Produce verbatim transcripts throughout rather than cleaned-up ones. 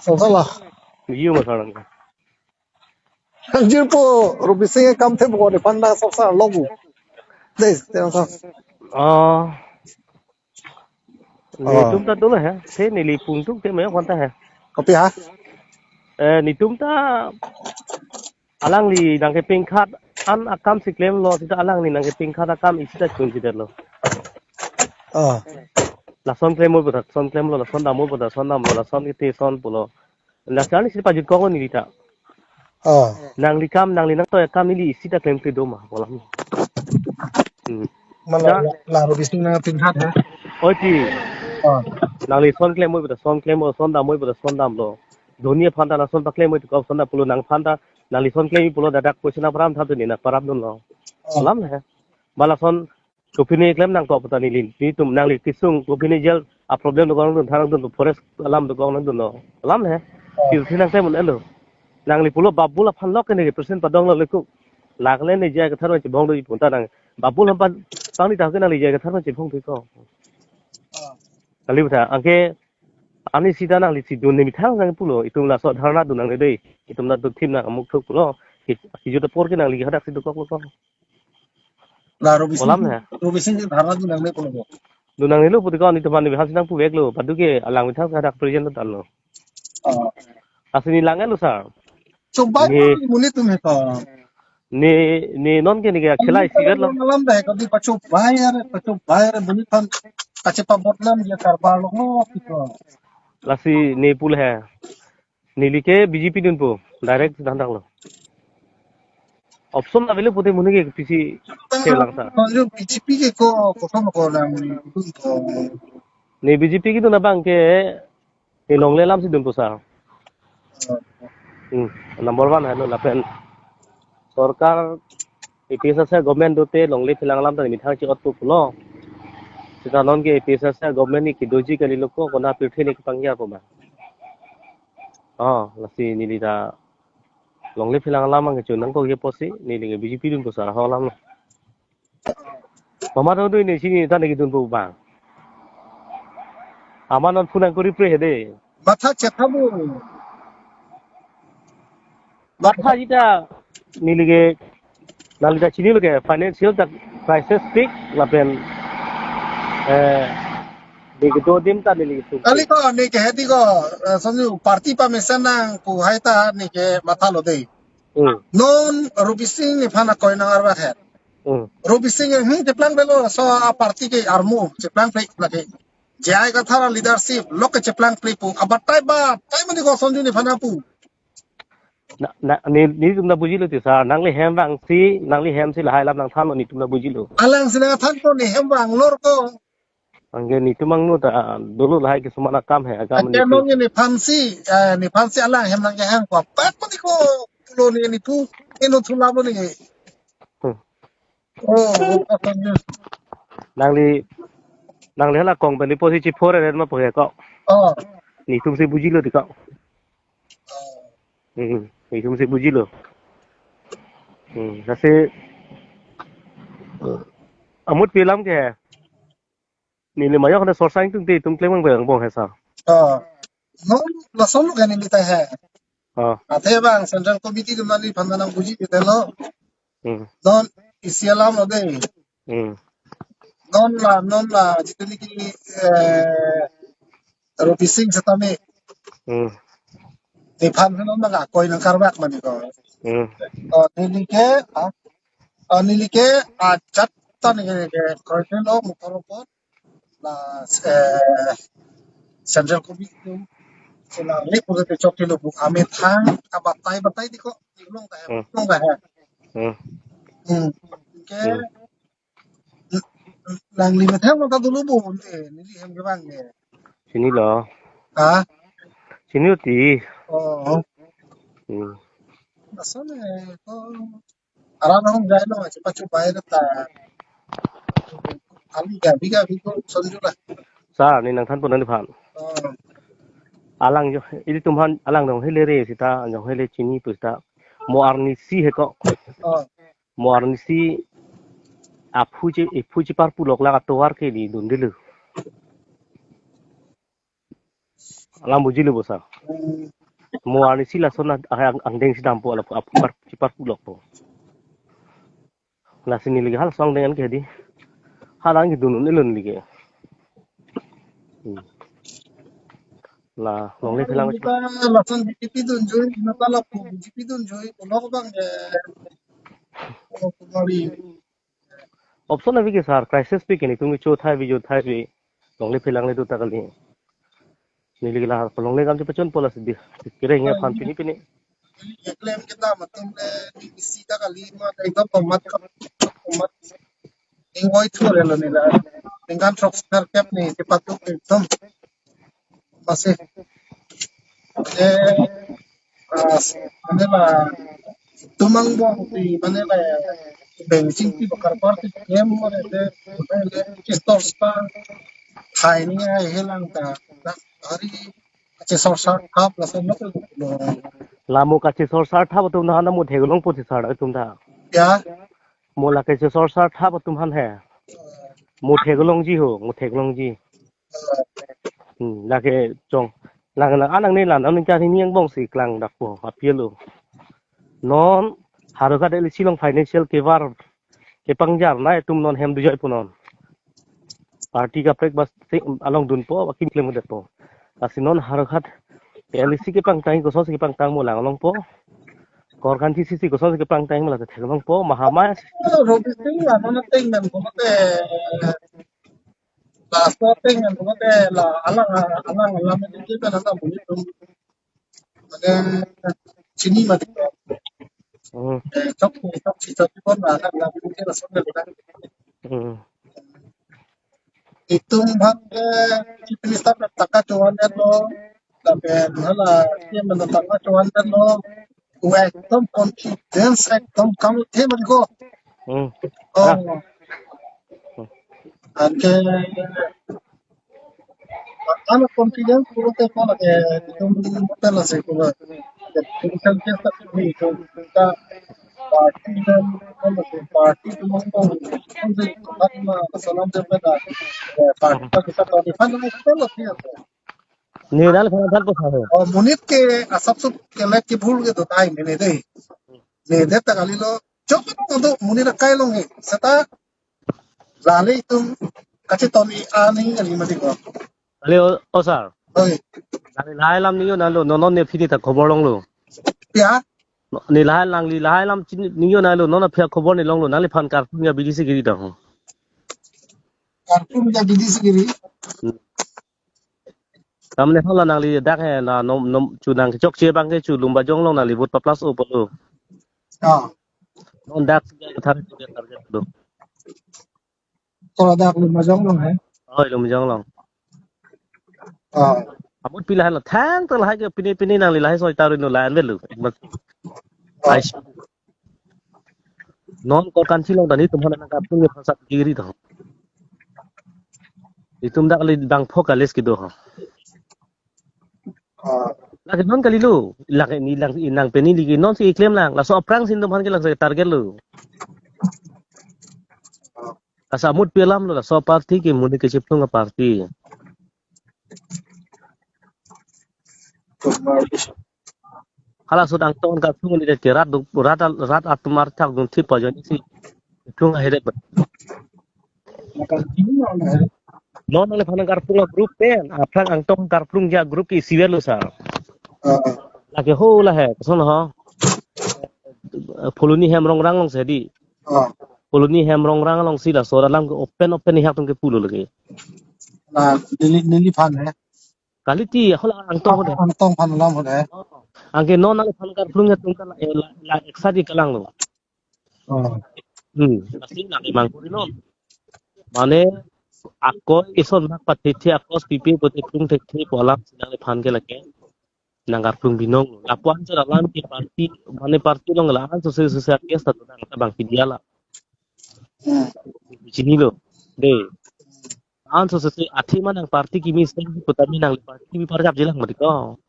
Sonsar la. Yu ma sarang. Jirpo Robi Singh kam the bo de panda sonsar logu. Dei, te sonsar. Ah. Ah. Netum ta dolo he. Se neli pungtuk te me kwanta he. Kopi ha? Eh, netum ta alangli nangke pingkhat an akam si klemlo, sita alangli nangke pingkhat akam isi ta chun si detlo. Ah. Lason klem mo boda, son klemlo, lason dam mo boda, son damlo, lason kiti son pulo. Lason ni si pajut kong neli ta. Ah. Nangli kam, nangli nangtoi akam neli isi ta klemkle do ma, bolam. Hmm. Mala Ja- la, la Robi Singh nang pingkhat ha? Oi ti. Ah. Nangli son klem mo boda, son klemlo, son dam mo boda, son damlo. Dhoni aphan ta lason paklem mo ti kok son dam pulo nangphan ta, nangli son klem pulo dadak poisa nangparam tha tu ni nangparam dunlo. Ah. Bolam he. Ba lason kopine klem nangkok puta neli, netum nangli kesung kopine jail a problem dokok nangdun, tha nangdun, forest alam dokok nangdunlo. Bolam he. Oh. Kirti nangklem un-elo. Nangli pulo Babul aphan lok ke ne present padonglo leku. Lak le ne J I Kathar ma chibong do ipunta nang. Babul aphan pangni ta ke nangli J I Kathar ma chibong do ko. Oh. Kali butha, anke ani sita nangli si dun ne methang nang pulo, itum laso dharna dun nangne dei. Itum na dun thim nang amuk thuk pulo. Ki, kijut apor ke nangli hadak si dokoklo ko. La Robi Singh, Bolam he. Robi Singh dharna dun nangne pulo. Dun nangnelo puti ko, netum aphan ni bihal si nangpuveklo, padu ke alang methang hadak present lo tanlo. Oh. Lasi ne lang-etlo sir. Chubai Ne- monit atum he ko. Ne, ne non ke ne ke khela isi vet lo. Alam dah he ko di pachubai are, pachubai are monit aphan kachepabot nam dia karbar lo ngo ki ko. Lasi ne pulo he. Neli ke B J P dunpo, direct si dhan daklo. Option avelo pute monit ke pisi ke lang sir. Ko jo B J P ke ko, koson ko lang dun ko. Ne B J P kedun abang ke, ne longle alam si dunpo sir. Hmm, number one helo lapen. Sorkar A P H L C government dote longle phelang alam ta methang chi-otpo pulo. Sita non ke A P H L C government ni kedoji kalilo ko, kona pirthe ni kepangya ko ma. Oh, lasi neli ta longle phelang alam ang kechun nangkok ye pusi, neli ke B J P dunpo sir, ho alam lo. Mama tong tu ini sini tadi gitu bu bang. Aman non phone kuri pre hede. Matha chetha bu. Matha jita neli ke, nangli ta chinilo ke financial ta crisis tik lapen, eh, di kedo adim ta neli tu. Kali ko ne ke hedi ko, eh, sonu party pamesen nang pu hai ta ne ke mathalo dei. Hmm. Non Robi Singh nephan akoi nang arva het. Hmm. Robi Singh, hmm, cheplang pelo so a party ke armu, cheplang ple lagi. J I Kathar leadership, lok ke cheplang ple pu, abatai batai mani ko Sonju nephan apu. Na, na, ne, netum ta bujilo ti sir, nangli hem vangsi, nangli hem si lahai alam nangthanlo, netum ta bujilo. Alang si nangthan ko ne hem vang lor ko. Anke netum angno ta dolo lahai kisuman akam he, akam Anke netum. Nong nephansi, eh, nephansi alang hem nangkehang ko. Pat mani ko pulo ne nepu, eno thulap lo ne. Hmm. Oh, oh, oh, oh. Nangli, nangli hala kong pen di posi chi phore ren ma pohe ko. Oh. Netum si bujilo ti ko. Hmm, netum si bujilo. Hmm, lasi, amut pi alam ke he. Neli mayok na sorsang tung te tung klemang bang bong he sir. Oh. Non, lason lo kan neli ta he. Oh. Athe bang Central Committee ke mani phan nang buji kita lo. Hmm. Non isi alam lo dei. Hmm. Non la, non la, jitu niki, eh, Robi Singh setame. Hmm. Nephan non bang akoi nang karbak mani ko. Hmm. Oh, neli ke, ah, oh, neli ke, ah, chat ta neli ke, koi lo motor pot. La, eh, Central Committee tu, sila le pura te chok kilo bu amethang, abatai batai di ko, long ta he, Hmm. long ta he. Hmm. Hmm. Ke, Hmm. nangli methang mata dulu bu, ante, neli hem ke bang ke. Chinilo. Ha? Chinilo ti. Oh. Hmm. Asal eh, ko, Aram ahum jai lo, cepat cepat aja ta. Kami gabi gabi ko Sonju la. Sir, ne nangthanpo nangli phan. Oh. Alang jo, ilitum aphan alang jong hele re sita, jong hele chini pu sita. Mo arnisi he ko. Oh. Mo arnisi aphu che, iphu chepar pulok la atovar ke di dundelo. Alam buji lo bo sir. Hmm. Mo arnisi lason na, ah, ang, angdeng si dampo, ala ap, chipar, chipar pulok po. Lasi neli ke halaso angdeng an ke di. Hala nangkedun un-e lo neli ke. Hmm. La longle phelang. Lason B J P dunjui, nata lapu B J P dunjui, pulo bang, eh, pulo kumari. Option ave ke sir, crisis pi ke netum ke chothai ave, chothai ave. Longle phelang le do ta kali. Neli ke la longle kam chepachon po lasi di. Kereng ya phan pini pini. Ye claim kedam atum le ni isi ta kali ma, ekdom komat, komat. Ingoi thu le lo ni la. Ningkan throk sar kep ni, di patuk ekdom. Masih. Eh, ah, mane la, tum angbong pi, mane la, beng chingki bakar party kem mane de, mane de, chistor sta, hai ni ai helang ta, na, hari, chistor sa, hap la sa, nok, La mo kachesor sar thap atum aphan mo theklong po si sir atum ta. Ya. Mo la kachesor sar thap atum aphan he. Mo theklongji ho, mo theklongji. Hmm, lake chong. Lang lang anang ne lang nang kani ni angbong si klang dak po, apilo. Non, Howraghat L A C along financial kevar kepangjar na atum non hem dujoi pu non. Party kaprek bas si along dunpo, akim klem detpo. Lasi non Howraghat L A C kepangtang, kosonsi kepangtang mo lang longpo. Korkanthi C C kosonsi kepangtang mo la theklongpo, mahamai. Robising la non ateng men kote, la ateng men kote la alang, alang alam itu kan ada bunyi tu. Ada chini mati. Hmm. Eh, chok, chok, chok, chok, pon na, na, na, na, na, na, na. Hmm. Itum aphan ke Chief Minister na tangka chovan lo, lapen hala C M na tangka chovan lo. Ekdom confidence ekdom kam the mati ko. Hmm. Oh. Ah. Hmm. Anke, ano confidence pulote ko lake, itum hotel ase ko la. Itum hotel ke tak ni ko ta party dan, ano ko party tumang ko, itum se ko ma salam de peda. Party ta kita party kan ko la. Neli la phan phan po sa ho. Oh, monit ke asap sup ke lek ke bhul ke to tai mene de. Ne de ta kali lo. Chok to monit akai long he. Seta lale itum kachetong-i aning kali mati ko. Ale o, o sir. Oi. Nangli lahai alam ning-o nanglo, non non ne pini ta khobor longlo. Ya. Ne lahai nangli lahai alam chin ning-o nanglo, non aphi akhobor ne longlo, nangliphan karplung ya bidi si kiri ta ho. Karplung ya bidi si kiri. Hmm. Tamne hala nangli dak he na nom nom chu nang chokche abang ke chu Lumbajong along nangli vote pa plus o pulo. Ah. Non dak target target do. Kalau dak Lumbajong along he? Oh, Lumbajong along. Ah. Amut pi lahai lo, thang ta lahai ke pini pini nangli lahai soi taru no lahai velu. Ai. Non Korkanthi along ta netum aphan nangkarplung ke phasat kiri to. Itum dak kali bang pho kalis kedo ho. Ah. Lake non kali lo, lake ne lang nang pini lake non si klem lang, laso aphrang si netum aphan ke lang si target lo. Ah. Lasi amut pi alam lo, laso party ke monit kachephlung aparty. Hala sut Angtong karplung ni ke rat do, rat al-, rat atum arthak dun thip pajon si. Tung ahedet. Non nangliphan karplung group pen, aphrang Angtong karplung ja group ke isi ver lo sir. Ah. Lake ho la he, koson ho. Phuloni hem Rongrang along si di. Ah. Phuloni hem Rongrang along si laso alam ke open open ihak tum ke pulo lake. Na neli, neliphan he. Kali ti, hala Angtong ho de. Angtong aphan alam ho de. Anke non nangliphan karplung atum ta la, eh, la, la excited kalang lo. Oh. Hmm. Lasi nangli mangkuri non. Mane, ako ison bak pathethe ako pipe kote plung thekthe pu alam si nangliphan ke lake nangkarplung binong lo. Lapu-an sir alam ke party, mane party along la-an sose sose akes ta dodang ta bang pidia la. Hmm. Chinilo. De. An sose sose athema nang party kimi seng pu tame nangli party kimi parjap jilang mati ko.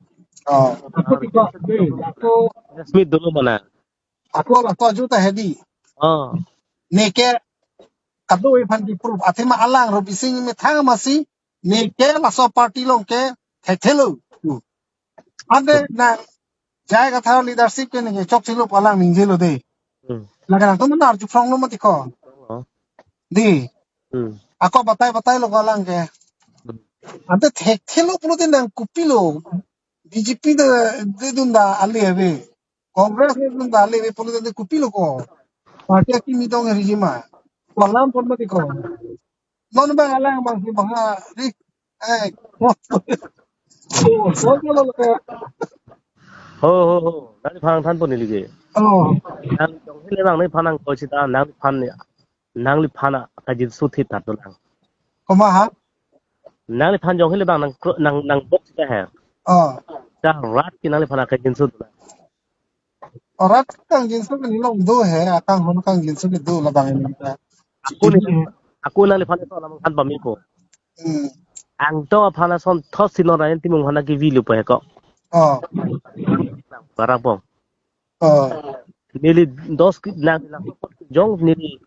Oh. Ako tiko, de, ako Smith dolo mana. Ako la to ajuta hedi. Oh. Neke kadokave aphan ke proof. Athema alang Robising methang masi. Neke laso party along ke thekthe lo. Ante nang J I Kathar leadership ke ningje chokchelo pu alang ningjelo de. Hmm. Lake nangtum nang arju phronglo mati ko. Oh. Di. Hmm. Ako batai batai lo ko alang ke. Hmm. Ante thekthelo pulote nang kopilo. B J P de, de dun ta ale ave. Congress de dun ta ale ave pulote kopilo ko. Party akimi dong riji ma. Ko alam pon mati ko. Non bang alang bang si bang ha ri. Eh. Oh, so lo lo ke. Ho, ho, ho. Nangliphan thanpo neli ke. Oh. Nang jong hele bang neliphan nangkoi sita nangliphan ni. Nangliphan akajinso thit ta dolang. Komat ha? Nangliphan jong hele bang nang kro-, nang, nang bok sita he. Oh. Ta rat ke nangliphan akajinso dolang. Rat kangjinso ke neli along do he, akanghon kangjinso ke do labang ini ta. Ako ni, ako nangliphan so alam than pame ko. Hmm. Angtong aphan ason thot si non Rajen Timung aphan ke vilo pa he ko. Oh. Barang pong. Oh. Neli dos ki nang nang jong neli,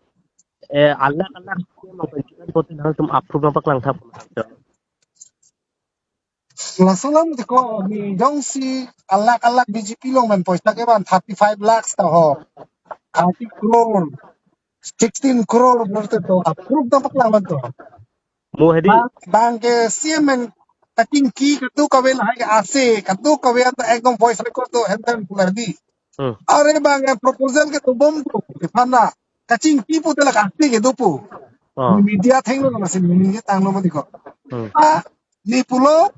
eh, alak alak nang penjualan pote nangtum approve nangpaklang thap. Laso alam ti ko, ni jongsi alak alak B J P along pen poisa kevan thirty five lakhs ta ho, thirty crore, sixteen crore pulote to approve nangpaklang man to. Mo hedi. Bang, bang ke C M pen kachingki kadokave lahai ke ase, kadokave anta ekdom voice record do henten pu la hedi. Hmm. Are bang ke proposal ke dobom to, ke phan na kachingki pute la kachingki ke do pu. Oh. Media athengno na si media tanglo mati ko. Hmm. Ah, ne pulo,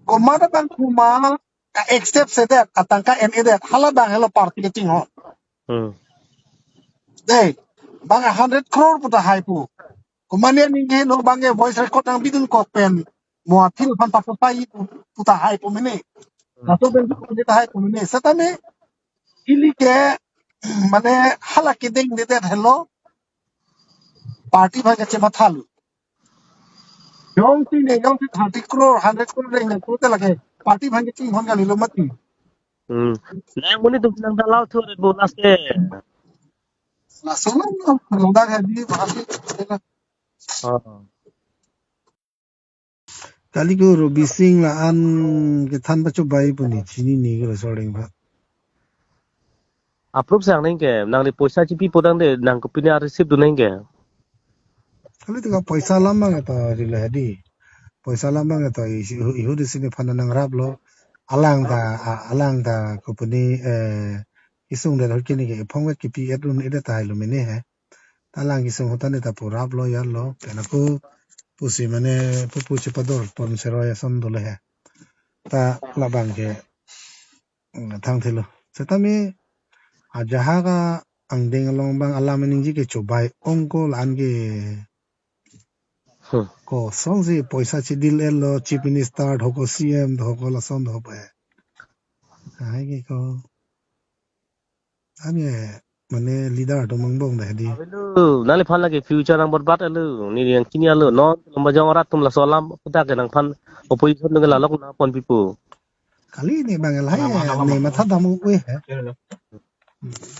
komat abang komat ka accept sedet, atangka en-edet, hala bang helo party kachinghon. Hmm. De, bang hundred crore pu ta hai pu. Komat ne ningje no bang ke voice record nangpidun kok pen. Mo aphi aphan papo pai pu, pu ta hai pu mene. Hmm. Laso pen pu ta hai pu mene. Setame, ili ke, mane hala kedengdedet helo. Party aphan kachematha lo. Jongsi ne, jongsi thirty crore, hundred crore deng ne, pulote lake party aphan kachinghon kalilo mati. Hmm. Nang monit atum nang dalau thu re bolas ke. Laso alam lo, lo dak hedi, bahas itu. Oh. Kali ko Robising la-an kethan pachobai pu ne chinine ke laso ring ba. Approve sang neng ke, nangli poisa chipi podang de, nang kopine a-receipt dun neng ke. Kali tika poisa alam bang to rilo hedi. Poisa alam bang to ihu, ihu di sini phan nangraplo. Alang ta, a-, alang ta kopine, eh, isung de hot kini ke, phong wet kipi et run et ta hai lo mene he. Ta alang kesung ahut ta ne ta pu raplo yarlo. Pen ako pusi mane pupu chepador pon seroi ason dolo he. Ta labang ke, mm, thangthelo. Setame ajahak angdeng along bang alam ningje ke chobai ong ko la-an ke. Hmm. Kosonsi poisa chedil etlo, Chief Minister ho ko, C M ho ko, lason ho pa. Ai ke ko. Ani mane leader atum angbong dah di. Avelo, nangliphan lake future nang borbad alo, ne nangchini alo, non Lumbajong arat atum laso alam pu ta ke nangphan opposition atum ke lalok nangpon pipo. Kali ne bang lahai, ne matha dam-u he.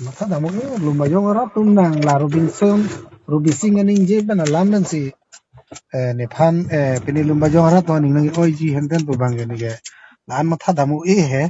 Matha dam-u he, Lumbajong arat atum nang la Robinson, Robising aningje pen alam pensi, eh, nephan, eh, pini Lumbajong arat atum aning nang-oiji henten pu bang ke ne ke. La-an matha dam-u he.